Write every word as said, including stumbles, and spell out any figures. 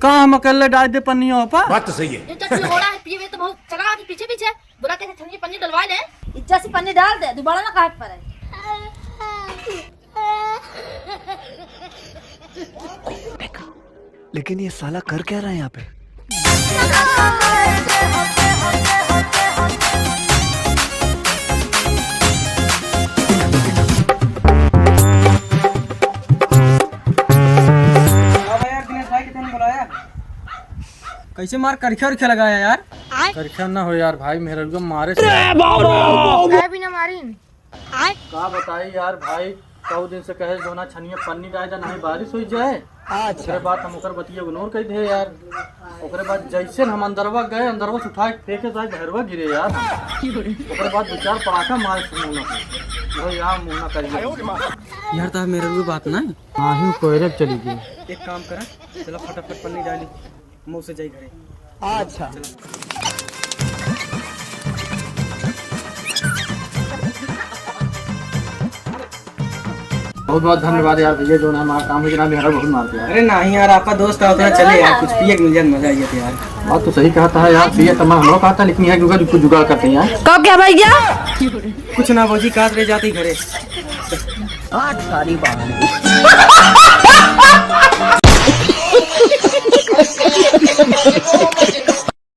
का हम अकेले डाल दे पन्नियों पर? बात तो सही है। ये तो छोड़ा है, पीवे तो बहुत चला के पीछे पीछे। बोला के छन्नी पन्नी डलवा ले। इज्जत से पन्नी डाल दे, दोबारा ना कहे पड़े। लेकिन ये साला कर क्या रहा है यहाँ पे? हाँ भाई यार, दिनेश भाई के तूने बुलाया? कैसे मार करख्या उरख्या लगाया यार? करख्या ना हो यार भाई, मेहररुआ मारे से। अरे बाबा! काय बिना मारिन? का बताई यार भाई, कऊ दिन से कहे जोना छनिया पन्नी डाल दे, नहीं बारिश हो जाए। अच्छा। ओकरे बाद हम ओकर बतिया ignore कर दे यार। ओकरे बाद जैसे हम अंदरवा गए, अंदरवा से उठा के फेंके साहब बहरवा गिरे यार। ओकरे बाद दो चार पड़ाका मार से मुंह ना। वही यार मुंह ना करिए। यार, ता मेरे को बात ना है। हाँ ही कोयरे चली गई। एक काम करा, चला फटाफट पन्नी डाली, मऊ से जाई घरे। अच्छा। बहुत बहुत धन्यवाद यार भैया, जो ना हमारा काम है, जनाब, मेरा बहुत मार दिया। अरे नहीं यार, आपका दोस्त है, उतना चले यार, कुछ पिए के मिल जाए, मजा आ जाता यार। बात तो सही कहता है यार, पिए तो मैं हम लोग कहता, लेकिन यार जुगाड़, कुछ जुगाड़ करते हैं यार। कब क्या भैया? कुछ ना भौजी, कात रे जाती घरे। आज सारी बात।